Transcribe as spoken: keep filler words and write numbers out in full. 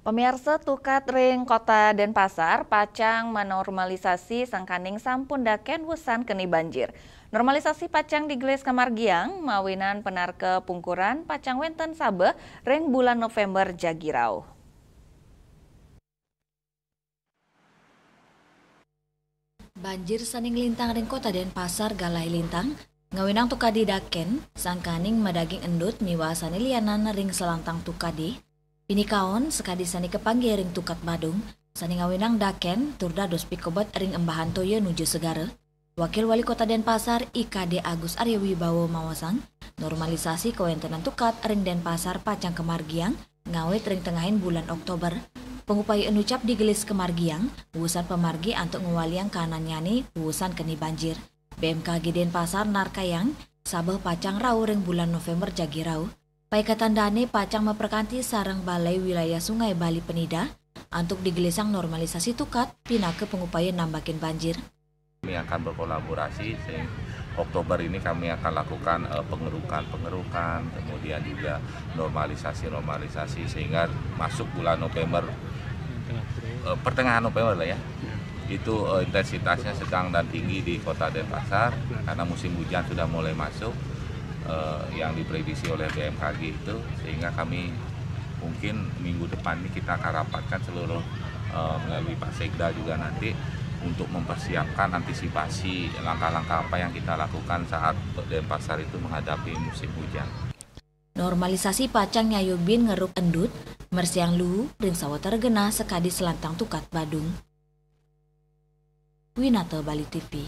Pamiarsa, tukat ring Kota Denpasar pacang manormalisasi sangkaning sampun dakén wusan keni banjir. Normalisasi pacang digelis kamargiang mawinan panarka pungkuran pacang wénten sabeh ring bulan Novémber jagi rauh. Banjir sané nglintang ring Kota Denpasar galahé lintang, ngawinang tukadi dakén, sangkaning madaging endut miwah sané lianan ring salantang tukadi. Pinikaon sakadi sané kapanggih ring Tukat Badung, sané ngawinang dakén tur dados pikobet ring embahan toya nuju segara. Wakil Wali Kota Denpasar, I K D Agus Arya Wibawa maosang, normalisasi kawéntenan tukat ring Denpasar pacang kamargiang ngawit ring tengahing bulan Oktober. Pangupaya enucap digelis kamargiang, wusan pamargi antuk ngwaliang kaanannyané wusan keni banjir. B M K G Denpasar narkayang, sabeh pacang rauh ring bulan Novémber jagi rauh. Paiketan dané pacang maprakanti sareng Balai Wilayah Sungai Bali Penida antuk digelisang normalisasi tukat pinaka pangupaya nambakin banjir. Kami akan berkolaborasi, sehingga Oktober ini kami akan lakukan, eh, pengerukan-pengerukan, kemudian juga normalisasi-normalisasi, sehingga masuk bulan Novémber, eh, pertengahan Novémber lah ya. Itu, eh, intensitasnya sedang dan tinggi di Kota Denpasar karena musim hujan sudah mulai masuk, eh, yang diprediksi oleh B M K G itu, sehingga kami mungkin minggu depan ini kita akan rapatkan seluruh, eh, melalui Pak Sekda juga nanti untuk mempersiapkan antisipasi langkah-langkah apa yang kita lakukan saat Denpasar itu menghadapi musim hujan. Normalisasi pacang nyayubin ngeruk endut, mersiang luu ring sawatara genah sakadi salantang Tukat Badung. Winata Bali T V.